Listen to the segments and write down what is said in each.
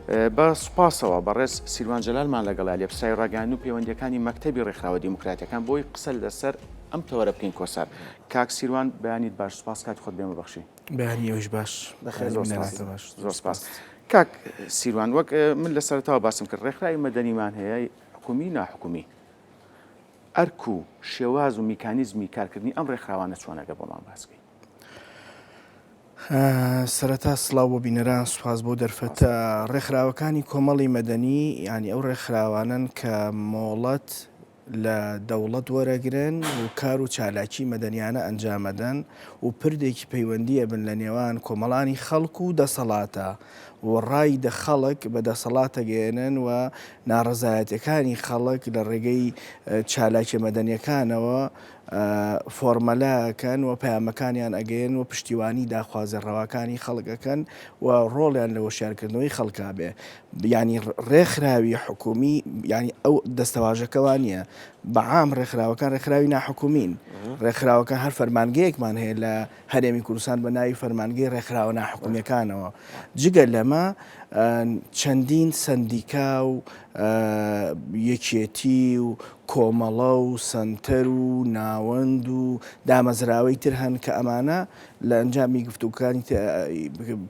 بە سوپاسەوە بەڕێز سیروان جەلالمان لەگەڵە لێپرسراوی ڕاگەیاندن و پەیوەندییەکانی مەکتەبی ڕێکخراوە دیموکراتیەکان بۆی قسە لەسەر ئەم تەوەرە بکەین کۆسار کاک سیروان بەیانیت باش سوپاس کاتی خۆت بێمە بەخشی. بەیانی ئێوەش باش. بەخێر زۆر سوپاس. باش. زۆر سوپاس. کاک سیروان وەک من لە سەرەتاوە باسم کرد ڕێکخراوی مەدەنیمان هەیە حکومی ناحکومی ئەرک و شێواز و میکانیزمی کارکردنی ئەم ڕێکخراوانە چۆنە گەر بۆمان باس کەی؟ سەرەتا سڵاو بۆ بینەران سوپاس بۆ دەرفەتە ڕێکخراوەکانی کۆمەڵی مەدەنی یانی ئەو ڕێکخراوانەن کە مۆڵەت لە دەوڵەت وەرەگرن و کار و چالاکی مەدەنیانە ئەنجامەدەن و پردێکی پەیوەندیە بن لە نێوان کۆمەڵانی خەڵک و دەسەڵاتە و ڕای دە خەڵک بە دەسەڵاتەگەیەنن و ناڕەزایەتیەکانی خەڵک لە ڕێگەی چالاکیە مەدەنیەکانەوە فۆرمەلە ئەکەن و پەیامەکانیان ئەگەیەنن و پشتیوانی داخوازە ڕەواکانی خەڵک ئەکەن و ڕۆڵیان لە هۆشیارکردنەوەی خەڵکا بێ یانی ڕێکخراوی حکومی یانی ئەو دەستەواژەکە وا نییە بەعام ڕێکخراوەکان ڕێکخراوی ناحکومین ڕێکخراوەکان هەر فەرمانگەیەکمان هەیە لە هەرێمی کوردستان بە ناوی فەرمانگەی ڕێکخراوە ناحکومیەکانەوە جگە لەمە چەندین سەندیکا و یەکێتی و کۆمەڵە و سەنتەر و ناوەند و دامەزراوەی تر هەن کە ئەمانە لە ئەنجامی گفتوگۆکانی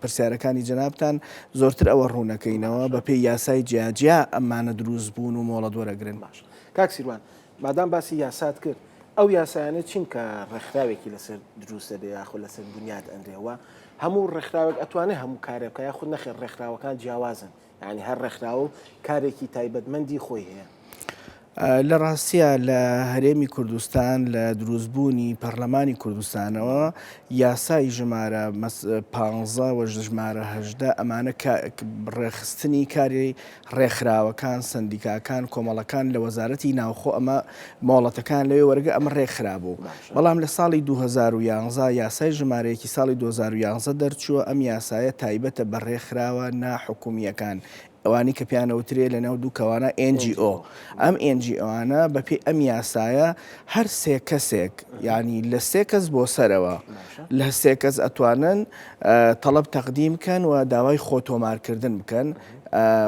پرسیارەکانی جەنابتان زۆرتر ئەوە ڕوونەکەینەوە بە پێی یاسای جیاجیا ئەمانە دروست بوون و مۆڵەت وەرەگرن. باشە کاک سیروان مادام باسی یاسات کرد ئەو یاسایانە چین کە ڕێکخراوێکی لەسەر دروست دەبێ یاخود لەسەر بنیات ئەنرێ و هەموو ڕێکخراوێک ئەتوانێ هەموو کارێ بکا یاخود نەخێر ڕێکخراوەکان جیاوازن یانی هەر ڕێکخراوە و کارێکی تایبەتمەندی خۆی هەیە. لە ڕاستیا لە هەرێمی کوردستان لە دروستبوونی پەرلەمانی کوردستانەوە یاسای ژمارە پانزە و ژمارە 18 ئەمانە ڕێکخستنی کاری ڕێکخراوەکان سندیکاکان کۆمەڵەکان لە وەزارەتی ناوخۆ ئەمە مۆڵەتەکان لەوێ وەرگە ئەمە ڕێکخرابوو بەڵام لە ساڵی 2011 یاسای ژمارەیەکی ساڵی 2011 دەرچووە ئەم یاسایە تایبەتە بە ڕێکخراوە ناحکومییەکان ئەوانەی کە پێیان ئەوترێ لە ناو دووکەوانە NGO ئەم NGO انە بە پێی ئەم یاسایە هەر سێ کەسێک یانی لە سێ کەس بۆ سەرەوە لە سێ کەس ئەتوانن تەڵەب تەقدیم بکەن و داوای خۆ تۆمارکردن بکەن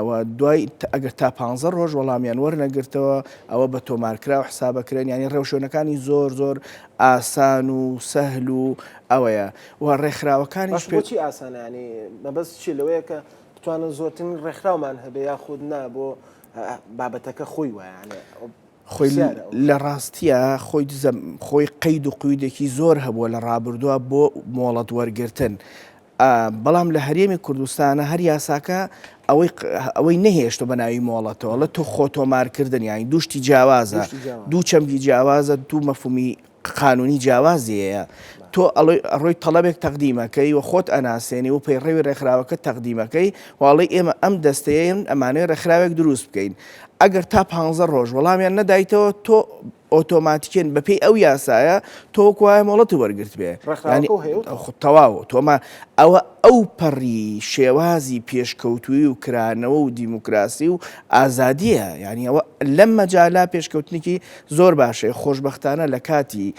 و دوای ئەگەر تا پ ڕۆژ وەڵامیان وەرنەگرتەوە ئەوە بە تۆمارکراو حسابەکرێن ینی ڕێوشوێنەکانی زۆر زۆر ئاسان و سەهل و ئەوەیە و ڕێکخراوەکانی بۆچی ئاسانە ینی مەبەست چی لەوەیە کە بتوانن زۆرترین ڕێکخراومان هەبێ یاخود نا بۆ بابەتەکە خۆی وایە یانێ خۆی لە ڕاستیە خۆی خۆی قەید و قویدێکی زۆر هەبووە لە ڕابردووە بۆ مۆڵەت وەرگرتن بەڵام لە هەرێمی کوردستانە هەر یاساکە ئەوەی ئەوەی نەهێشتۆ بە ناوی مۆڵەتەوە لە تۆ خۆ تۆمارکردن یانی دوشتی جیاوازە دوو چەمکی جیاوازە دوو مەفهومی قانونی جیاوازی هەیە تۆ ئەڕۆی تەڵەبێک تەقدیمەکەی و خۆت ئەناسێنی و پەیڕەوی ڕێکخراوەکە تەقدیمەکەی و ئەڵێی ئێمە ئەم دەستەیەین ئەمانەوێ ڕێکخراوێک دروست بکەین ئەگەر تا پانزە ڕۆژ وەڵامیان نەدایتەوە تۆ ئۆتۆماتیکێن بەپێی ئەو یاسایە تۆ وەکو وایە مۆڵەتی وەرگرتبێ ڕێکخراوەکە هەیە و خۆ تەواو تۆمە ئەوە ئەو پەڕی شێوازی پێشکەوتووی و کرانەوە و دیموکراسی و ئازادیە یعنی ئەوە لەم مەجالا پێشکەوتنێکی زۆر باشە، خۆشبەختانە لە کاتی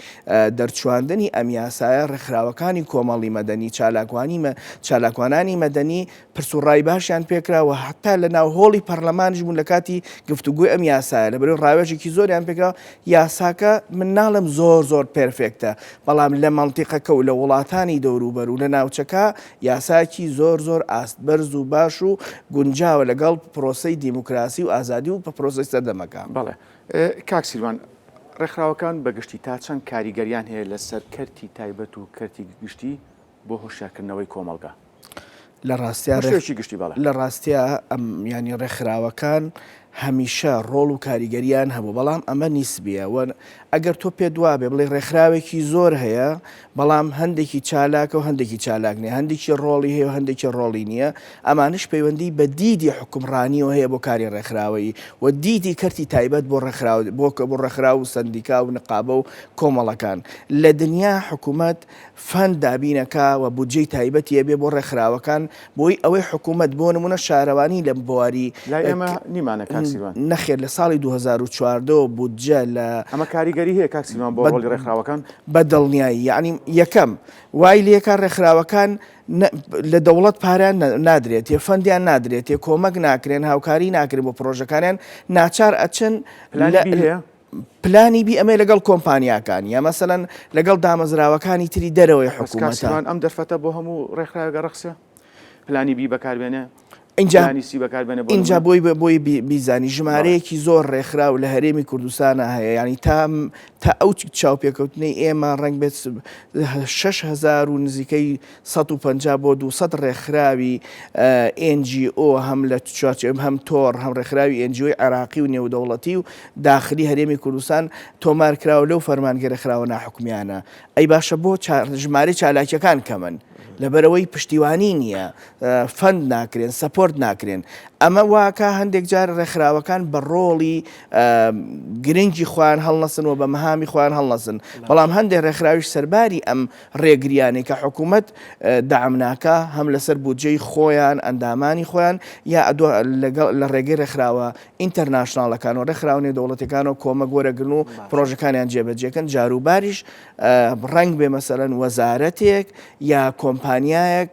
دەرچواندنی ئەم یاسایە ڕێکخراوەکانی کۆمەڵی مەدەنی، چالاکوانی چالاکوانانی مەدەنی پرس و ڕای باشیان پێکرا و هەتا لە ناو هۆڵی پەرلەمانیش بوون لە کاتی گفتوگۆی ئەم یاسایە لەبەرئەوەی ڕاوێژێکی زۆریان پێکرا یاساکە من ناڵێم زۆر زۆر perfect ە بەڵام لە مەنتیقەکە و لە وڵاتانی دەوروبەر و لە ناوچەکە یاساکی زۆر زۆر ئاست بەرز و باش و گونجاوە لەگەڵ پرۆسەی دیموکراسی و ئازادی و پرۆسەی سەردەمەکە. بەڵێ کاک سیروان، ڕێکخراوەکان بە گشتی تا چەند کاریگەریان هەیە لەسەر کەرتی تایبەت و کەرتی گشتی بۆ هۆشیارکردنەوەی کۆمەڵگا؟ لە ڕاستیا بە شێوەیەکی گشتی بەڵێ. لە ڕاستیا ئەم یانی ڕێکخراوەکان هەمیشە ڕۆڵ و کاریگەریان هەبوو بەڵام ئەمە نیسبیە و ئەگەر تۆ پێت وابێ بڵێ ڕێکخراوێکی زۆر هەیە بەڵام هەندێکی چالاکە و هەندێکی چالاک نیە هەندێکی ڕۆڵی هەیە و هەندێکی ڕۆڵی نییە ئەمانەش پەیوەندی بە دیدی حوکمڕانیەوە هەیە بۆ کاری ڕێکخراوەیی و دیدی کەرتی تایبەت بۆ ڕێکخراو بۆ بۆ ڕێکخراو و سەندیکا و نقابە و کۆمەڵەکان. لە دنیا حکومەت fund دابین ئەکا و بودجەی تایبەتی ئەبێ بۆ ڕێکخراوەکان بۆی ئەوەی حکومەت بۆ نمونە شارەوانی لە بواری لای ئێمە نیمانە کاک. کاک سیروان؟ نەخێر لە ساڵی 2014 ەوە بودجە لە ئەمە کاریگەری هەیە کاک سیروان بۆ ڕۆڵی ڕێکخراوەکان؟ بە دڵنیایی یەعنی یەکەم وای لێکا ڕێکخراوەکان لە دەوڵەت پارەیان نادرێتێ fund یان نادرێتێ کۆمەک ناکرێن هاوکاری ناکرێن بۆ پرۆژەکانیان ناچار ئەچن پلانی بی هەیە؟ پلانی بی ئەمەیە لەگەڵ کۆمپانیاکان یا مەسەلەن لەگەڵ دامەزراوەکانی تری دەرەوەی بەس کاک حکوومەتە. سیروان ئەم دەرفەتە بۆ هەموو ڕێکخراوێک ئەڕەخسێ؟ پلانی بی بەکاربێنێ؟ ئینجا پلانی سی بەکاربێنێ بۆ ئینجا نموونە؟ بۆی بۆی بیزانی بەڵێ. ژمارەیەکی زۆر ڕێکخراو لە هەرێمی کوردستانا هەیە یانی تا تا ئەو چاوپێکەوتنەی ئێمە ڕەنگ بێت 6000 و نزیکەی 150 بۆ 200 ڕێکخراوی NGO هەم لە چوارچێوە هەم تۆڕ هەم ڕێکخراوی NGO ی عێراقی و نێودەوڵەتی و داخلی هەرێمی کوردستان تۆمار کراوە لەو فەرمانگە ڕێکخراوە ناحکومیانە ئەی باشە بۆ ژمارەی چالاکیەکان کەمن لەبەرەوەی پشتیوانی نییە fund ناکرێن support ناکرێن ئەمە واکە هەندێک جار ڕێکخراوەکان بە ڕۆڵی گرنگی خۆیان هەڵنەسن و بە مەهامی خۆیان هەڵنەسن بەڵام هەندێک ڕێکخراویش سەرباری ئەم ڕێگریانەی کە حکوومەت دەعم ناکا هەم لەسەر بودجەی خۆیان ئەندامانی خۆیان یا لەگەڵ لە ڕێگەی ڕێکخراوە international ەکان و ڕێکخراوە نێودەوڵەتیەکانەوە کۆمەک وەرەگرن و پرۆژەکانیان جێبەجێکەن جاروباریش ڕەنگ بێ مەسەلەن وەزارەتێک یا کۆمپانیایەک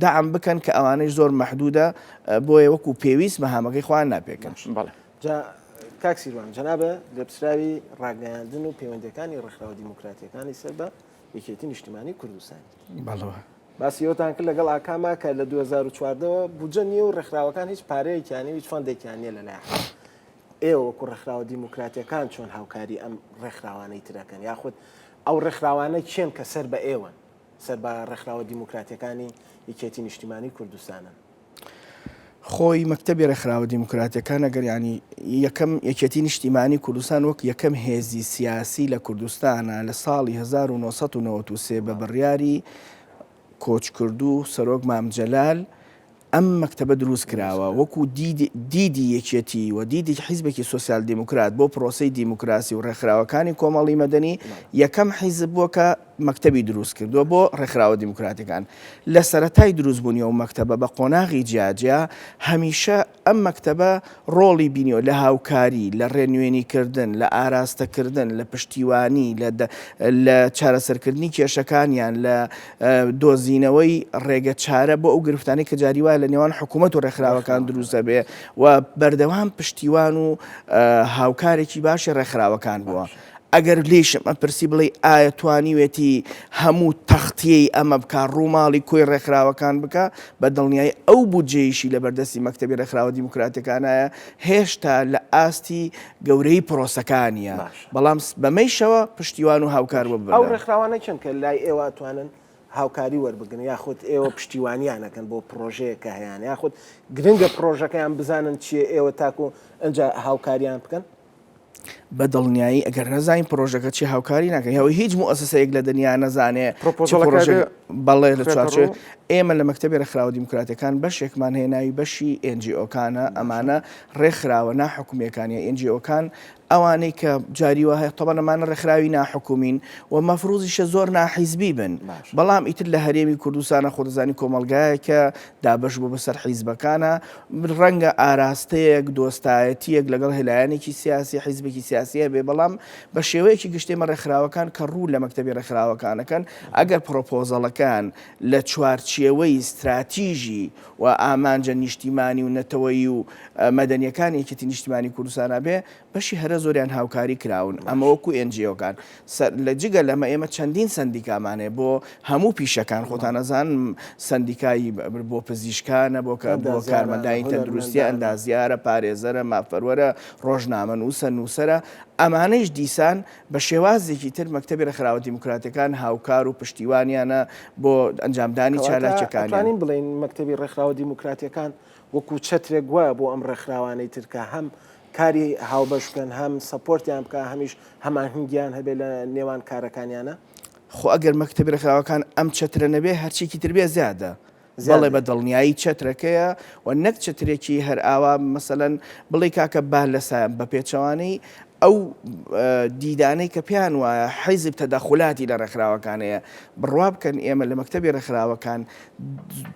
دەعم بکەن کە ئەوانەیش زۆر مەحدودە بۆیە وەکو پێویست مەهامەکەی خۆیان ناپێکن. بەڵێ. جا کاک سیروان جەنابە لێپرسراوی ڕاگەیاندن و پەیوەندیەکانی ڕێکخراوە دیموکراتیەکانی سەر بە یەکێتی نیشتیمانی کوردستانی. بەڵێ. باسی ئەوتان کرد لەگەڵ ئاکاما کە لە 2014 ەوە بودجە نییە و ڕێکخراوەکان هیچ پارەیەکیان نییە و هیچ fund ێکیان نییە لەلایان. ئێوە وەکو ڕێکخراوە دیموکراتیەکان چۆن هاوکاری ئەم ڕێکخراوانەی ترەکەن یاخود ئەو ڕێکخراوانە کێن کە سەر بە ئێوەن سەر بە ڕێکخراوە دیموکراتیەکانی یەکێتی نیشتیمانی کوردستانن؟ خۆی مەکتەبی ڕێکخراوە دیموکراتیەکان ئەگەر یانی یەکەم یەکێتی نیشتیمانی کوردستان وەک یەکەم هێزی سیاسی لە کوردستانە لە ساڵی 1993 بە بڕیاری کۆچکردوو سەرۆک مام جەلال ئەم مەکتەبە دروست کراوە وەکو دیدی یەکێتی و دیدی حیزبێکی سۆسیال دیموکرات بۆ پرۆسەی دیموکراسی و ڕێکخراوەکانی کۆمەڵی مەدەنی یەکەم حیزب بووە کە مەکتەبی دروست کردووە بۆ ڕێکخراوە دیموکراتەکان. لە سەرەتای دروستبوونی ئەو مەکتەبە بە قۆناغی جیاجیا هەمیشە ئەم مەکتەبە ڕۆڵی بینیوە لە هاوکاری، لە ڕێنوێنیکردن، لە ئاراستەکردن، لە پشتیوانی، لە لە چارەسەرکردنی کێشەکانیان، لە دۆزینەوەی ڕێگە چارە بۆ ئەو گرفتانەی کە جاری وایە لە نێوان حکوومەت و ڕێکخراوەکان دروست دەبێ و بەردەوام پشتیوان و هاوکارێکی باشی ڕێکخراوەکان بووە. ئەگەر لێیشم ئەپرسی بڵێی ئایا توانیوێتی هەموو تەختیەی ئەمە بکا ڕووماڵی کۆی ڕێکخراوەکان بکا بە دڵنیایی ئەو بودجەیشی لە بەردەستی مەکتەبی ڕێکخراوە دیموکراتەکانایە هێشتا لە ئاستی گەورەی پرۆسەکانیە بەڵام بەمەیشەوە پشتیوان و هاوکار بۆ ئەو ڕێکخراوانە کێن کە لای ئێوە ئەتوانن هاوکاری وەربگرن یاخود ئێوە پشتیوانیان ئەکەن بۆ پڕۆژەیەک کە هەیانە یاخود گرنگە پڕۆژەکەیان بزانن چییە ئێوە تاکو ئەنجا هاوکاریان بکەن؟ بە دڵنیایی ئەگەر نەزانین پرۆژەکە چی هاوکاری ناکەین هەوە هیچ موسسەیەک لە دنیا نەزانێ بەڵێ لە چوارچێ ئێمە لە مەکتتەبی ڕێکخراوە دیموکراتەکان بەشێکمان هەیە ناوی بەشی NGO کانە ئەمانە ڕێکخراوە ناحکومیەکان یا NGO کان ئەوانەی کە جاری وا هەیە تەبەن ئەمانە ڕێکخراوی ناحکومین و مەفروزیشە زۆر ناحیزبی بن بەڵام ئیتر لە هەرێمی کوردستانە خۆدەزانی کۆمەلگایەکە دابەش بۆ بەسەر حیزبەکانە ڕەنگە ئاراستەیەک، دۆستایەتییەک لەگەڵ لایەنێکی سیاسی، حیزبێکی سیاسی هەبێ، بەڵام بە شێوەیەکی گشتی ئێمە ڕێکخراوەکان کە ڕوو لە مەکتەبی ڕێکخراوەکان ئەکەن، ئەگەر پڕۆپۆزەڵەکان لە چوارچێوەی ستراتیژی و ئامانجە نیشتیمانی و نەتەوەیی و مەدەنییەکانی یەکێتی نیشتیمانی کوردستانا بێ، بەشی هەرە زۆریان هاوکاری کراون ئەمە وەکو NGO کان لە جگە لەمە ئێمە چەندین سەندیکامان هەیە بۆ هەموو پیشەکان خۆتان ئەزان سەندیکای بۆ پزیشکانە بۆ کە بۆ کارمەندانی تەندروستیە ئەندازیارە پارێزەرە مافپەروەرە ڕۆژنامەنووسە نووسەرە ئەمانەیش دیسان بە شێوازێکی تر مەکتەبی ڕێکخراوە دیموکراتەکان هاوکار و پشتیوانیانە بۆ ئەنجامدانی چالاکیەکانیان. ئەتوانین بڵێین مەکتەبی ڕێکخراوە دیموکراتیەکان وەکو چەترێک وایە بۆ ئەم ڕێکخراوانەی تر کە هەم کاری هاوبەش بکەن هەم support یان بکە هەمیش هەماهەنگیان هەبێ لە نێوان کارەکانیانە؟ خۆ ئەگەر مەکتەبی ڕێکخراوەکان ئەم چەترە نەبێ هەرچیکی تر بێ زیادە. بەڵێ بە دڵنیایی چەترەکەیە و نەک چەترێکی هەر ئاوا مەسەلەن بڵێ کاکە با لە سایەم بە پێچەوانەی ئەو دیدانەی کە پێیان وایە حیزب تەدەخولاتی لە ڕێکخراوەکان هەیە، بڕوا بکەن ئێمە لە مەکتەبی ڕێکخراوەکان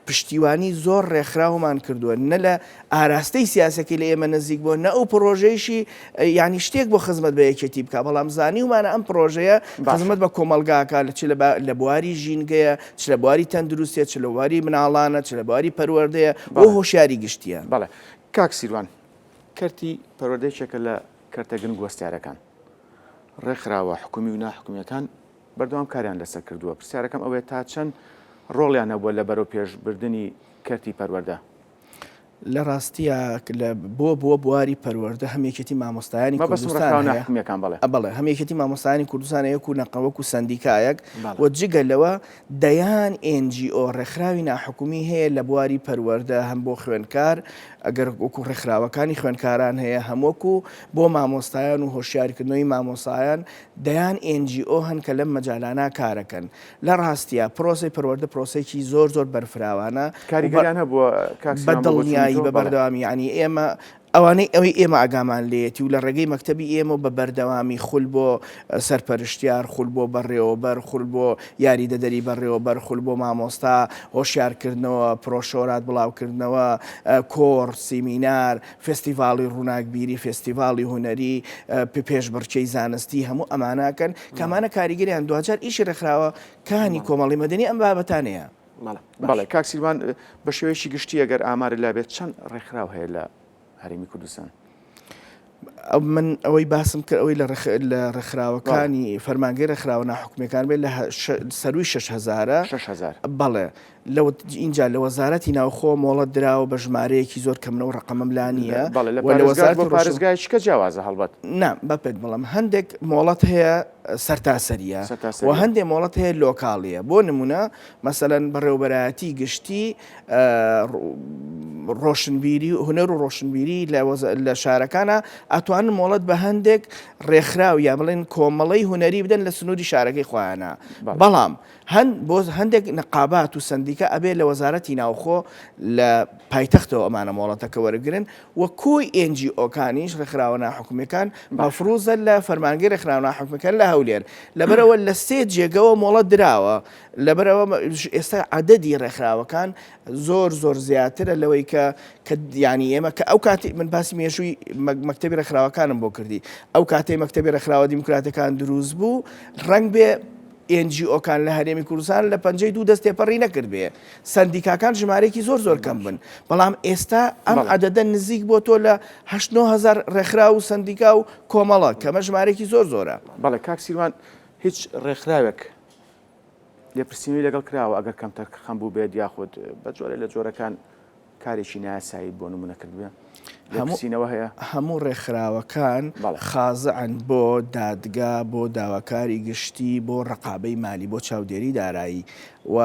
پشتیوانی زۆر ڕێکخراومان کردووە، نە لە ئاراستەی سیاسەکەی لە ئێمە نزیک بووە، نە ئەو پڕۆژەیشی یانی شتێک بۆ خزمەت بە یەکێتی بکا، بەڵام زانیومانە ئەم پڕۆژەیە خزمەت بە کۆمەڵگا ئەکا، چ لە بواری ژینگەیە، چ لە بواری تەندروستیە، چ لە بواری مناڵانە، چ لە بواری پەروەردەیە و هۆشیاری گشتیە. بەڵێ کاک سیروان، کەرتی پەروەردە یەکێکە لە کەرتە گرنگ و هەستیارەکان. ڕێکخراوە حکومی و ناحکومییەکان بەردەوام کاریان لەسەر کردووە. پرسیارەکەم ئەوەیە تا چەند ڕۆڵیان هەبووە لە بەرەوپێشبردنی کەرتی پەروەردە؟ لە ڕاستیا لە بۆ بۆ بواری پەروەردە هەم یەکێتی مامۆستایانی مەبەستم کوردستان ڕێکخراوە هەیە ناحکومییەکان بەڵێ. بەڵێ هەم یەکێتی مامۆستایانی کوردستان هەیە وەکو نەقە وەکو سەندیکایەک بەڵێ. و جگە لەوە دەیان NGO ڕێکخراوی ناحکومی هەیە لە بواری پەروەردە هەم بۆ خوێندکار ئەگەر وەکو ڕێکخراوەکانی خوێندکاران هەیە هەم وەکو بۆ مامۆستایان و هۆشیارکردنەوەی مامۆسایان دەیان NGO هەن کە لەم مەجالانە کارەکەن لە ڕاستیا پرۆسەی پەروەردە پرۆسەیەکی زۆر زۆر بەرفراوانە و کاریگەریان هەبووە کاک بە سیروان بۆ بۆچوونی دڵنیایی تۆ؟ بە بەڵێ. بەردەوامی یانی ئێمە ئەوانەی ئەوەی ئێمە ئاگامان لێیەتی و لە ڕێگەی مەکتەبی ئێمەوە بە بەردەوامی خول بۆ سەرپەرشتیار، خول بۆ بەڕێوەبەر، خول بۆ یاریدەدەری بەڕێوەبەر، خول بۆ مامۆستا، هۆشیارکردنەوە، پرۆشۆرات بڵاوکردنەوە، کۆڕ، سیمینار، فێستیڤاڵی ڕووناکبیری، فێستیڤاڵی هونەری، پێشبڕکێی زانستی، هەموو ئەمانە ئەکەن کە ئەمانە کاریگەریان دواجار ئیشی ڕێکخراوەکانی کۆمەڵی مەدەنی ئەم بابەتانەیە. بەڵێ کاک سیروان بە شێوەیەکی گشتی ئەگەر ئامارت لابێت چەند ڕێکخراو هەیە لە هەرێمی کوردستان؟ من ئەوەی باسم کرد ئەوەی لە ڕێکخراوەکانی فەرمانگەی ڕێکخراوە ناحکومیەکان بێت لە سەروی 6هزارە بەڵێ اینجا لە وەزارەتی ناوخۆ مۆڵەت دراوە بە ژمارەیەکی زۆر کەمنەوە ڕقەمم لا نییە لە وەزارەتی پارێزگایشکە جیاوازە هەڵبەت نا بە پێت بڵم هەندێک مۆڵەت هەیە سەرتاسەریە و هەندێک مۆڵەت هەیە لۆکاڵیە بۆ نمونە مەسەلەن بەڕێوەبەرایەتی گشتی ڕۆشنبیری هونەر و ڕۆشنبیری لە شارەکانە ئەتوانن مۆڵەت بە هەندێک ڕێکخراو یا بڵێن کۆمەڵەی هونەری بدەن لە سنووری شارەکەی خۆیانە بەڵام هەن بۆ هەندێک نەقابات و سندیکا ئەبێ لە وەزارەتی ناوخۆ لە پایتەختەوە ئەمانە مۆڵەتەکە وەرگن و کۆی NGO کانیش، ڕێکخراوە ناحکومیەکان، مەفروزە لە فەرمانگەی ڕێکخراوە ناحکومیەکان لە هەولێر. لەبەرئەوە لە سێ جێگەوە مۆڵەت دراوە. لەبەرئەوە ئێستا عەدەدی ڕێکخراوەکان زۆر زۆر زیاترە لەوەی کە کە یانی ئێمە کە ئەو کاتی من باسی مێژووی مەکتەبی ڕێکخراوەکانم بۆ کردی. ئەو کاتەی مەکتەبی ڕێکخراوە دیموکراتەکان دروست بوو، ڕەنگ بێ NGO کان لە هەرێمی کوردستان لە پەنجەی دوو دەست تێپەڕی نەکردبێ. سەندیکاکان ژمارەیەکی زۆر زۆر کەم بن بەڵام ئێستا ئەم عەدەدە نزیک بۆ تۆ لە هەشت نۆ هەزار ڕێکخراو و سەندیکا و کۆمەڵە کەمە ژمارەیەکی زۆر زۆرە. بەڵێ کاک سیروان هیچ ڕێکخراوێک لێپرسینەوەی لەگەڵ کراوە ئەگەر کەمتەرخەم بووبێت یاخود بە جۆرێ لە جۆرەکان کارێکی نایاسایی بۆ نمونە کردبێ لێپرسینەوە هەیە؟ هەموو ڕێکخراوەکان خازعن بۆ دادگا بۆ داواکاری گشتی بۆ ڕەقابەی مالی بۆ چاودێری دارایی و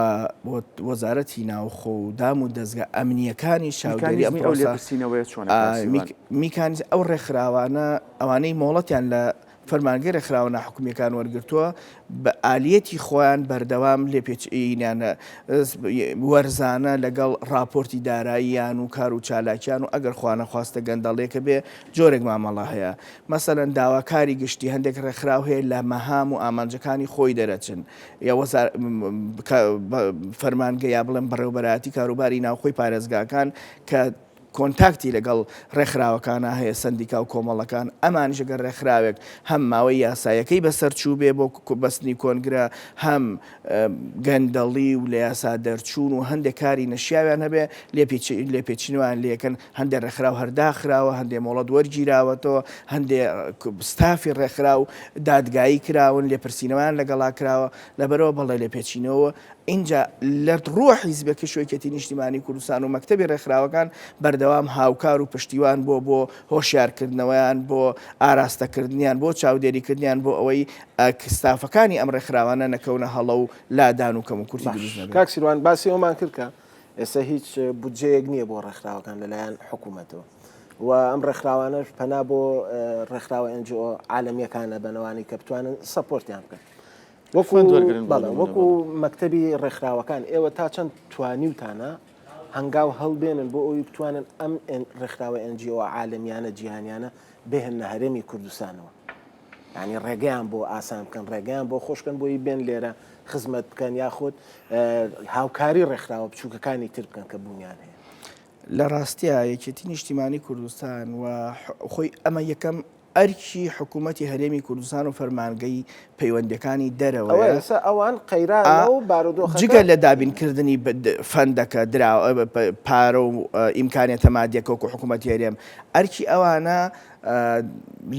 وەزارەتی ناوخۆ و دام و دەزگا ئەمنییەکانی چاودێری ئەم میکانیزمی ئەو لێپرسینەوەیە چۆنە کاک سیروان؟ میکانیزم ئەو ڕێکخراوانە ئەوانەی مۆڵەتیان لە فەرمانگەی ڕێکخراوە ناحکومییەکان وەرگرتووە بە ئالیەتی خۆیان بەردەوام لێپێچینیان وەرزانە لەگەڵ ڕاپۆرتی داراییان و کار و چالاکیان و ئەگەر خوانەخواستە گەندەڵیەکە بێ جۆرێک مامەڵە هەیە مەسەلەن داواکاری گشتی هەندێک ڕێکخراو هەیە لە مەهام و ئامانجەکانی خۆی دەرەچن یا فەرمانگە یا بڵێم بەڕێوەبەرایەتی کاروباری ناوخۆی پارێزگاکان کە کۆنتاکتی لەگەڵ ڕێکخراوەکانا هەیە، سەندیکا و کۆمەڵەکان، ئەمانیش گەر ڕێکخراوێک هەم ماوەی یاساییەکەی بەسەر چووبێ بۆ بەستنی کۆنگرە، هەم گەندەڵی و لە یاسا دەرچوون و هەندێک کاری نەشیاویان هەبێ، لێپێچینەوەیان لێکەن، هەندێک ڕێکخراو هەر داخراوە، هەندێ مۆڵەت وەرگیراوەتەوە، هەندێ ستافی ڕێکخراو دادگایی کراون، لێپرسینەوەیان لەگەڵا کراوە، لەبەرئەوە بەڵێ لێپێچینەوە ئینجا لە ڕووە حیزبەکەش یەکێتی نیشتیمانی کوردستان و مەکتەبی ڕێکخراوەکان بەردەوام هاوکار و پشتیوان بووە بۆ هۆشیارکردنەوەیان، بۆ ئاراستەکردنیان، بۆ چاودێریکردنیان بۆ ئەوەی ستافەکانی ئەم ڕێکخراوانە نەکەونە هەڵە و لادان و کەموکورتی باش دروست نەبێت. کاک سیروان باسی ئەوەمان کرد کە ئێستا هیچ بودجەیەک نییە بۆ ڕێکخراوەکان لەلایەن حکوومەتەوە و ئەم ڕێکخراوانەش پەنا بۆ ڕێکخراوە NGO عالەمییەکان ئەبەن ئەوانەی کە بتوانن support یان بکەن. وەکو fund وەرگرن بۆ بەڵێ نموونە وەکو بەڵێ. مەکتەبی ڕێکخراوەکان ئێوە تا چەند توانیوتانە هەنگاو هەڵبێنن بۆ ئەوی بتوانن ئەم ڕێکخراوە NGO عالەمیانە جیهانیانە بهێننە هەرێمی کوردستانەوە؟ یانی ڕێگەیان بۆ ئاسان بکەن، ڕێگەیان بۆ خۆش بکەن بۆی بێن لێرە خزمەت بکەن یاخود هاوکاری ڕێکخراوە بچووکەکانی تر بکەن کە بوونیان هەیە. لە ڕاستیا یەکێتی نیشتیمانی کوردستان و خۆی ئەمە یەکەم ئەرکی حکوومەتی هەرێمی کوردستان و فەرمانگەی پەیوەندیەکانی دەرەوەیە. ئەوە ئێستا ئەوان قەیرانە و بارودۆخەکە. جگە لە دابینکردنی فەندەکە درا پارە و ئیمکانیەتە مادیەکە وەکو حکوومەتی هەرێم ئەرکی ئەوانە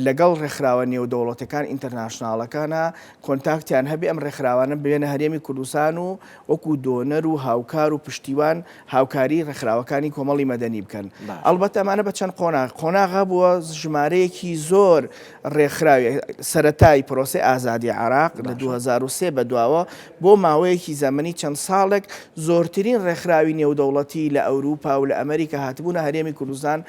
لەگەڵ ڕێکخراوە نێودەوڵەتەکان international ەکانە contact یان هەبێ ئەم ڕێکخراوانە بێنە هەرێمی کوردستان و وەکو donor و هاوکار و پشتیوان هاوکاری ڕێکخراوەکانی کۆمەڵی مەدەنی بکەن. ئەڵبەتە ئەمانە بە چەند قۆناغ قۆناغ هەبووە ژمارەیەکی زۆر ڕێکخراوی سەرەتای پرۆسەی ئازادی عێراق لە 2003 بەدواوە بۆ ماوەیەکی زەمەنی چەند ساڵێک زۆرترین ڕێکخراوی نێودەوڵەتی لە ئەوروپا و لە ئەمریکا هاتبوونە هەرێمی کوردستان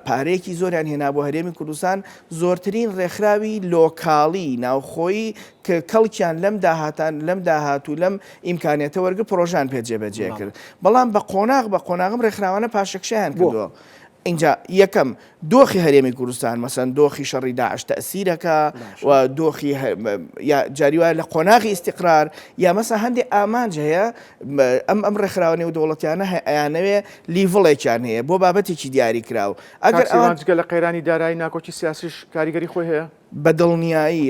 پارەیەکی زۆریان هێنا بۆ هەرێمی کوردستان، زۆرترین ڕێکخراوی local ی ناوخۆیی کە کەڵکیان لەم داهاتان لەم داهات و لەم ئیمکانیەتە وەرگرت پڕۆژەیان پێ جێبەجێ کرد، بەڵام بە قۆناغ بە قۆناغ ئەم ڕێکخراوانە پاشەکشەیان کردووە. ئینجا یەکەم دۆخی هەرێمی کوردستان مەسەن دۆخی شەڕی داعش تەسیرەکە و دۆخی یا جاری وایە لە قۆناغی ئیستیقرار یا مەسە هەندێک ئامانج هەیە ئەم ئەم ڕێکخراوە نێودەوڵەتیانە ئەیانەوێ level ێکیان هەیە بۆ بابەتێکی دیاری کراو ئەگەر ئەوان جگە لە قەیرانی دارایی ناکۆکی سیاسیش کاریگەری خۆی هەیە؟ بە دڵنیایی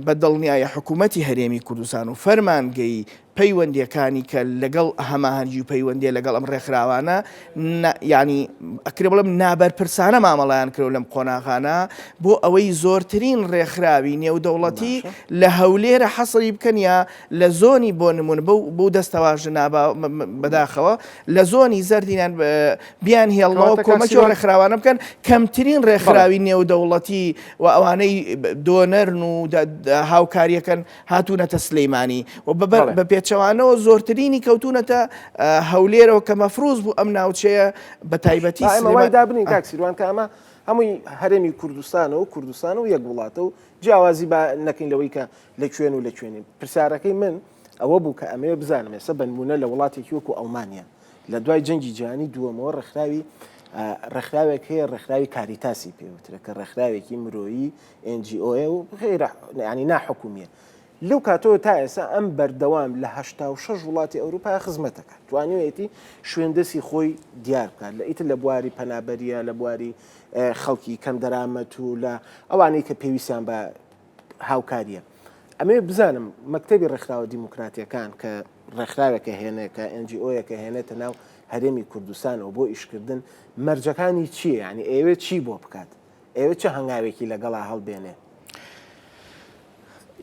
بە دڵنیایی حکوومەتی هەرێمی کوردستان و فەرمانگەی پەیوەندیەکانی کە لەگەڵ هەماهەنگی و پەیوەندیە لەگەڵ ئەم ڕێکخراوانە یانی ئەکرێ بڵێم نابەرپرسانە مامەڵەیان کرد لەم قۆناغانە بۆ ئەوەی زۆرترین ڕێکخراوی نێودەوڵەتی لە هەولێرە حەسری بکەن یا لە زۆنی بۆ نمونە بەو بەو دەستەواژە نابا بەداخەوە لە زۆنی زەردینان بیان هێڵنەوە کۆمەکی ئەو ڕێکخراوانە بکەن کەمترین ڕێکخراوی نێودەوڵەتی و ئەوانەی donor ن و هاوکاریەکەن هاتوونەتە سلیمانی و بە پێچەوانەوە زۆرترینی کەوتونەتە هەولێرەوە کە مەفروز بوو ئەم ناوچەیە بە تایبەتی سلێمانی دابنین کاک سیروان کە ئەمە هەمووی هەرێمی کوردستانە و کوردستان و یەک وڵاتە و جیاوازی با نەکەین لەوەی کە لە کوێن و لە کوێ نین. پرسیارەکەی من ئەوە بوو کە ئەمەوێ بزانم ئێستا بەنموونە لە وڵاتێکی وەکو ئەڵمانیا لە دوای جەنگی جیهانی دووەمەوە ڕێکخراوی ڕێکخراوێک هەیە ڕێکخراوی کاریتاسی پێوترە کە ڕێکخراوێکی مرۆیی NGO و غیرە ینی ناحکومیە لەو کاتەوە تا ئێستا ئەم بەردەوام لە 86 وڵاتی ئەوروپا خزمەتەکە توانیوێتی شوێندەسی خۆی دیار بکات لە ئیتر لە بواری پەنابەریە لە بواری خەڵکی کەم دەرامەت و لە ئەوانەی کە پێویستیان بە هاوکاریە. ئەمەوێ بزانم مەکتەبی ڕێکخراوە دیموکراتیەکان کە ڕێکخراوێکە هێنێ کە NGO یەکە هێنێتە ناو هەرێمی کوردستانەوە بۆ ئیشکردن مەرجەکانی چییە یعنی ئەیەوێ چی بۆ بکات ئەیەوێ چ هەنگاوێکی لەگەڵا هەڵبێنێ؟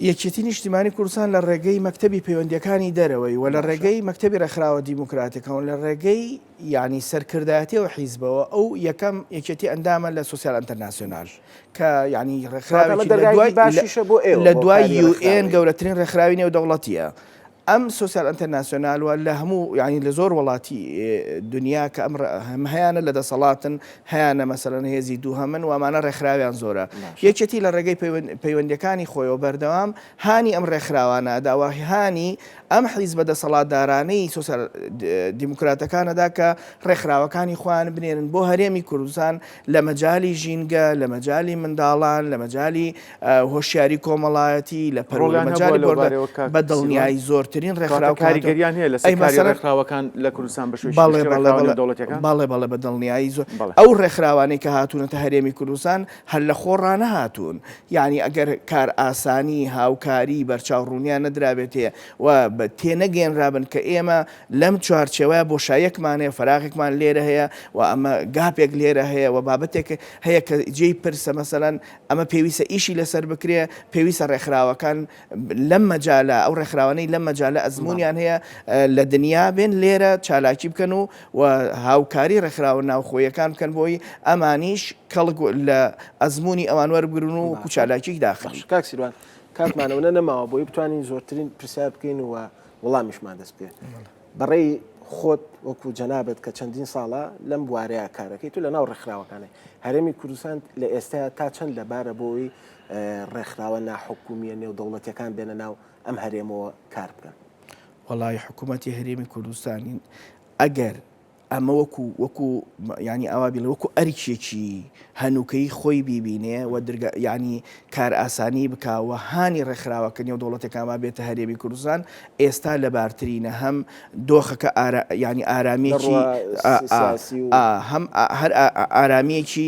یەکێتی نیشتیمانی کوردستان لە ڕێگەی مەکتەبی پەیوەندیەکانی دەرەوەی و لە ڕێگەی مەکتەبی ڕێکخراوە دیموکراتەکان و لە ڕێگەی یانی سەرکردایەتی ئەو حیزبەوە ئەو یەکەم یەکێتی ئەندامە لە سۆسیال ئەنتەرناسیۆنال کە یانی ڕێکخراوێکی لە دوای باشیشە بۆ ئێوە لە دوای UN گەورەترین ڕێکخراوی نێودەوڵەتیە ئەم سۆسیال ئەنتەرناسیۆنال و لە هەموو یانی لە زۆر وڵاتی دنیا کە ئەم هەم هەیانە لە دەسەڵاتن هەیانە مەسەلەن هێزی دووهەمن و ئەمانە ڕێکخراویان زۆرە یەکێتی لە ڕێگەی پەیوەندیەکانی خۆیەوە بەردەوام هانی ئەم ڕێکخراوانە ئەدا و هانی ئەم حیزبە دەسەڵاتدارانەی سۆسیال دیموکراتەکان ئەدا کە ڕێکخراوەکانی خۆیان بنێرن بۆ هەرێمی کوردستان لە مەجالی ژینگە، لە مەجالی منداڵان، لە مەجالی هۆشیاری کۆمەڵایەتی، لە پەروەردە ڕۆڵیان هەبووە مەجالی لەو پەروەردە بارەیەوە کاک بە سیروان؟ دڵنیایی زۆرترین کەواتە ڕێکخراو کە هاتوون کاریگەریان هەیە لەسەر ئەی کاری مەسەلەن ڕێکخراوەکان لە کوردستان بە شێوەیەکی بەڵێ گشتی بەڵێ ڕێکخراوە بەڵێ نێودەوڵەتییەکان؟ بەڵێ بەڵێ بە دڵنیایی زۆر بەڵێ. ئەو ڕێکخراوانەی کە هاتوونەتە هەرێمی کوردستان هەر لە خۆڕا نەهاتوون، یانی ئەگەر کارئاسانی، هاوکاری، بەرچاوڕوونیان نەدرابێتێ و تێنەگەیەنرابن کە ئێمە لەم چوارچێوەیە بۆشاییەکمان هەیە، فەراغێکمان لێرە هەیە و ئەمە gap ێک لێرە هەیە و بابەتێک هەیە کە جێی پرسە مەسەلەن ئەمە پێویستە ئیشی لەسەر بکرێ، پێویستە ڕێکخراوەکان لەم مەجالە، ئەو ڕێکخراوانەی لەم مەجالە ئەزموونیان هەیە لە دنیا بێن لێرە چالاکی بکەن و و هاوکاری ڕێکخراوە ناوخۆیەکان بکەن بۆی ئەمانیش کەڵک لە ئەزموونی ئەوان وەربگرن و وەکو باشە چالاکیک داخلی. باشە کاک سیروان کاتمان ئەونە نەماوە بۆی بتوانین زۆرترین پرسیار بکەین و وەڵامیشمان دەست بکەوێت. بەڕێی خۆت وەکو جەنابت کە چەندین ساڵە لەم بوارەیە کارەکەیت و لە ناو ڕێکخراوەکانە هەرێمی کوردستان لە ئێستایا تا چەند لەبارە بۆی ڕێکخراوە ناحکومیە نێودەوڵەتیەکان بێنە ناو ئەم هەرێمەوە کار بکەن؟ وەڵایی حکوومەتی هەرێمی کوردستانی ئەگەر. ئەمە وەکو وەکو یانی ئاوا بیڵێ وەکو ئەرکێکی هەنووکەیی خۆی بیبینێ و درگا یانی کارئاسانی بکا و هانی ڕێکخراوەکە نێودەوڵەتەکان با بێتە هەرێمی کوردستان ئێستا لەبارترینە هەم دۆخەکە ئارا یانی لە ئارامییەکی ڕووە ئا ئا سیاسی و ئا هەم هەر ئارامییەکی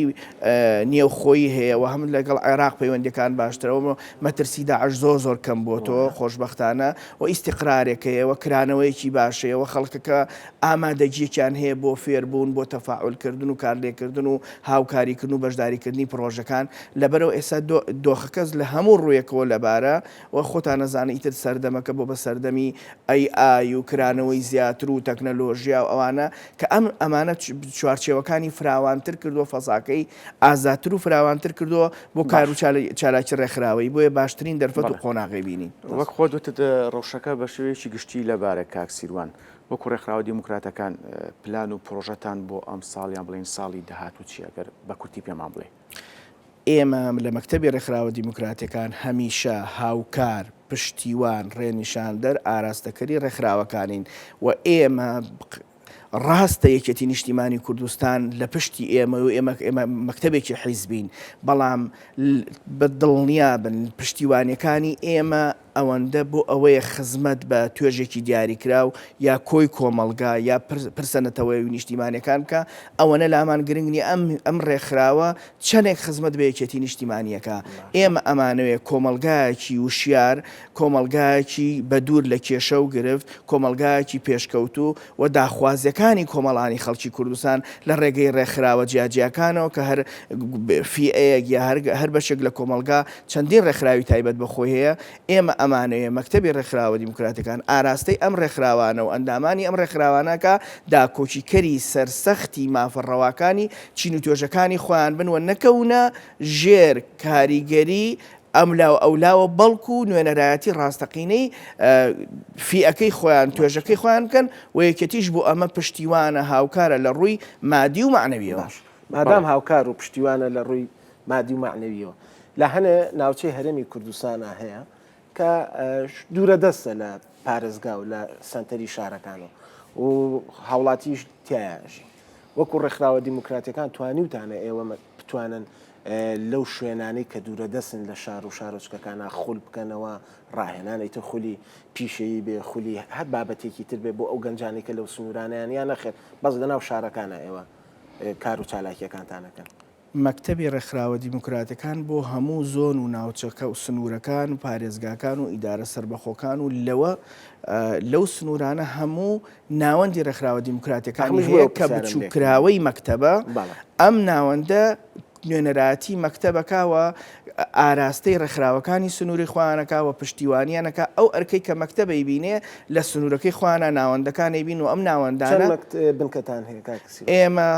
نێوخۆیی هەیە و هەم لەگەڵ عێراق پەیوەندییەکان باشترە و مەترسی داعش زۆر زۆر کەم بۆتەوە خۆشبەختانە و ئیستیقرارێک هەیە و کرانەوەیەکی باش هەیە و خەڵکەکە ئامادەگییەکیان هەیە بۆ فێربوون، بۆ تەفاعولکردن و کارلێککردن و هاوکاریکردن و بەشداریکردنی پڕۆژەکان، لەبەرئەوە ئێستا دۆخەکەس لە هەموو ڕوویەکەوە لەبارە و خۆتان ئەزانن ئیتر سەردەمەکە بۆ بە سەردەمی AI و کرانەوەی زیاتر و تەکنەلۆژیا و ئەوانە کە ئەم ئەمانە چوارچێوەکانی فراوانتر کردووە فەزاکەی ئازادتر و فراوانتر کردووە بۆ کار و چالاکی ڕێکخراوەیی، بۆیە باشترین دەرفەت و قۆناغی بینین. وەک خۆت وتت ڕەوشەکە بە شێوەیەکی گشتی لەبارە کاک سیروان، وەکو ڕێکخراوە دیموکراتەکان پلان و پڕۆژەتان بۆ ئەمساڵ یان بڵێین ساڵی داهاتوو چییە گەر بە کورتی پێمان بڵێی؟ ئێمە لە مەکتەبی ڕێکخراوە دیموکراتەکان هەمیشە هاوکار، پشتیوان، ڕێنیشاندەر، ئاراستەکەری ڕێکخراوەکانین و ئێمە ڕاستە یەکێتی نیشتیمانی کوردستان لە پشتی ئێمە و ئێمە ئێمە مەکتەبێکی حیزبین بەڵام بە دڵنیابن پشتیوانیەکانی ئێمە ئەوەندە بۆ ئەوەیە خزمەت بە توێژێکی دیاریکراو یا کۆی کۆمەڵگا یا پرسە نەتەوەیی و نیشتیمانیەکان بکا، ئەوەنە لامان گرنگ نیە ئەم ئەم ڕێکخراوە چەنێک خزمەت بە یەکێتی نیشتیمانیەکا. ئێمە ئەمانەوێ کۆمەڵگایەکی وشیار، کۆمەڵگایەکی بە دوور لە کێشە و گرفت، کۆمەڵگایەکی پێشکەوتوو و داخوازیەکانی کۆمەڵانی خەڵکی کوردستان لە ڕێگەی ڕێکخراوە جیاجیاکانەوە کە هەر فیئەیەک یا هەر بەشێک لە کۆمەڵگا چەندین ڕێکخراوی تایبەت بە خۆی هەیە، ئێمە ئەمانەوێ مەکتەبی ڕێکخراوە دیموکراتەکان ئاراستەی ئەم ڕێکخراوانە و ئەندامانی ئەم ڕێکخراوانە کا داکۆکیکەری سەرسەختی مافە ڕەواکانی چین و توێژەکانی خۆیان بن و نەکەونە ژێر کاریگەری ئەملا و ئەولاوە بەڵکو نوێنەرایەتی ڕاستەقینەی فیئەکەی خۆیان توێژەکەی خۆیان بکەن و یەکێتیش بۆ ئەمە پشتیوانە هاوکارە لە ڕووی مادی و مەعنەویەوە. باش مادام هاوکار و پشتیوانە لە ڕووی مادی و مەعنەویەوە لە هەنێ ناوچەی هەرێمی کوردستانا هەیە کە دوورە دەستە لە پارێزگا و لە سەنتەری شارەکانەوە و هاوڵاتیش تیایا ئەژین وەکو ڕێکخراوە دیموکراتیەکان توانیوتانە ئێوە بتوانن لەو شوێنانەی کە دوورە دەستن لە شار و شارۆچکەکانە خول بکەنەوە ڕاهێنانی تر خولی پیشەیی بێ خولی هەر بابەتێکی تر بێ بۆ ئەو گەنجانی کە لەو سنوورانیان یان نەخێر بەس لەناو شارەکانە ئێوە کار و چالاکیەکانتانەکەن. مەکتەبی ڕێکخراوە دیموکراتەکان بۆ هەموو زۆن و ناوچەکە و سنوورەکان و پارێزگاکان و ئیدارە سەربەخۆکان و لەوە لەو سنوورانە هەموو ناوەندی ڕێکخراوە دیموکراتەکانی هەیە کە بچووککراوەی مەکتەبە، ئەم ناوەندە نوێنەرایەتی مەکتەبەکە و ئاراستەی ڕێکخراوەکانی سنووری خۆیانەکە و پشتیوانیانەکە ئەو ئەرکەی کە مەکتەب ئەیبینێ لە سنوورەکەی خۆیانە ناوەندەکان ئەیبین و ئەم ناوەندانە چەند بنکەتان هەیە کاک سیروان؟ ئێمە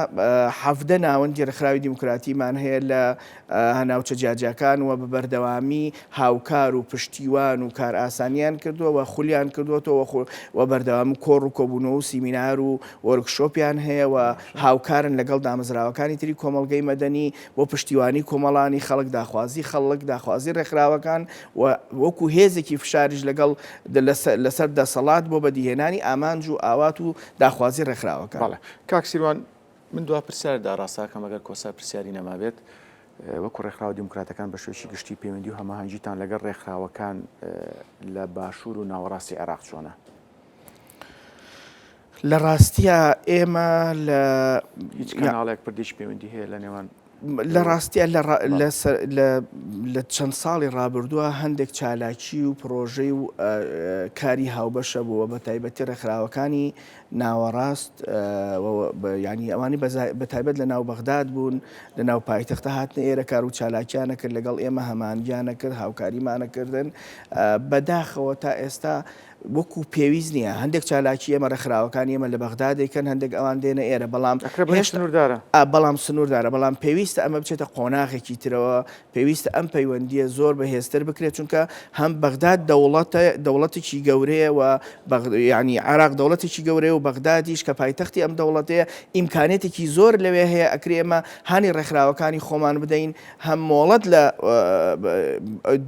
17 ناوەندی ڕێکخراوی دیموکراتیمان هەیە لە ناوچە جیاجیاکان و بە بەردەوامی هاوکار و پشتیوان و کارئاسانیان کردووە و خولیان کردووەتەوە و بەردەوام کۆڕ و کۆبوونەوە و سیمینار و وۆرکشۆپیان هەیە و هاوکارن لەگەڵ دامەزراوەکانی تری کۆمەڵگەی مەدەنی بۆ پشتیوانی کۆمەڵانی خەڵک، داخوازی خەڵک، داخوازی ڕێکخراوەکان و وەکو هێزێکی فشاریش لەگەڵ لەسەر دەسەڵات بۆ بەدیهێنانی ئامانج و ئاوات و داخوازی ڕێکخراوەکان. بەڵێ کاک سیروان من دوا پرسیار داڕاستاکەم ئەگەر کۆسار پرسیاری نەمابێت وەکو ڕێکخراوە دیموکراتەکان بە شێوەیەکی گشتی پەیوەندی و هەماهەنگیتان لەگەڵ ڕێکخراوەکان لە باشوور و ناوەڕاستی عێراق چۆنە؟ لە ڕاستیا ئێمە لە هیچ کەناڵێک پردێکی پەیوەندی هەیە لە نێوان لە ڕاستیا لە چەند ساڵی ڕابردووە هەندێک چالاکی و پرۆژەی و کاری هاوبەشە بووە بە تایبەتی ڕێکخراوەکانی ناوەڕاست ینی ئەوانی بە تایبەت لە ناو بەغداد بوون لە ناو پایتەختە هاتنە ئێرە کار و چالاکیانە کرد لەگەڵ ئێمە هەمانگیانە کرد هاوکاریمانە کردن بەداخەوە تا ئێستا وەکو پێویست نییە هەندێک چالاکی ئێمە ڕێکخراوەکانی ئێمە لە بەغدا دەیکەن هەندێک ئەوان دێنە ئێرە بەڵام سنووردارە بەڵام سنووردارە بەڵام پێویستە ئەمە بچێتە قۆناغێکی ترەوە پێویستە ئەم پەیوەندییە زۆر بەهێزتر بکرێت چونکە هەم بەغداد دەوڵەتە دەوڵەتێکی گەورەیە و ینی عێراق دەوڵەتێکی گەورەیە و بەغدادیش کە پایتەختی ئەم دەوڵەتەیە ئیمکانێتێکی زۆر لەوێ هەیە ئەکرێ ئێمە هانی ڕێکخراوەکانی خۆمان بدەین هەم مۆڵەت لە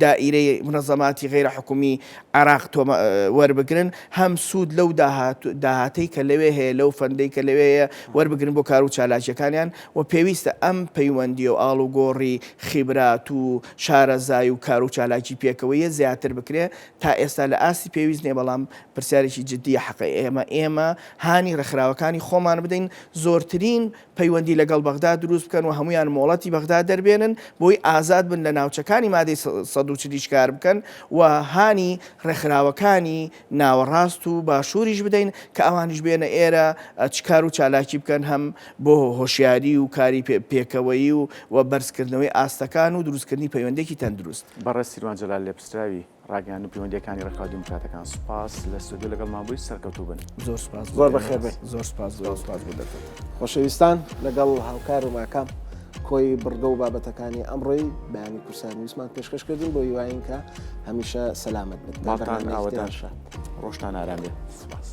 دائیرەی منەزەماتی غەیرە حکومی عێراق تۆمە وەربگرن، هەم سوود لەو داهاتەی کە لەوێ هەیە، لەو fund ەی کە لەوێ هەیە وەربگرن بۆ کار و چالاکییەکانیان و پێویستە ئەم پەیوەندی و ئاڵوگۆڕی خیبرات و شارەزای و کار و چالاکی پێکەوەیە زیاتر بکرێ، تا ئێستا لە ئاستی پێویست نییە، بەڵام پرسیارێکی جدییە حەقە ئێمە ئێمە هانی ڕێکخراوەکانی خۆمان بدەین زۆرترین پەیوەندی لەگەڵ بەغدا دروست بکەن و هەموویان مۆڵەتی بەغدا دەربێنن بۆی ئازاد بن لە ناوچەکانی مادەی 140 یش کار بکەن و هانی ڕێکخراوەکانی ناوەڕاست و باشووریش بدەین کە ئەوانیش بێنە ئێرە چ کار و چالاکی بکەن هەم بۆ هۆشیاری و کاری پێکەوەیی و و بەرزکردنەوەی ئاستەکان و دروستکردنی پەیوەندێکی تەندروست. بەڕێز سیروان جەلال لێپرسراوی ڕاگەیاندن و پەیوەندییەکانی ڕێکخراوە دیموکراتەکان سوپاس لە ستۆدیۆ لەگەڵمان بووی سەرکەوتوو بن. زۆر سوپاس بۆ زۆر بەخێر بێی. زۆر سوپاس زۆر سوپاس بۆ دەرفەتە. خۆشەویستان لەگەڵ هاوکار و ماکام کۆی بڕگە و بابەتەکانی ئەمڕۆی بەیانی کوردستان نیوزمان پێشکەش کردن بۆ هیواین کە هەمیشە سەلامەت بن. ماڵتان ئاوەدان ڕۆژتان ئارام بێ. سوپاس.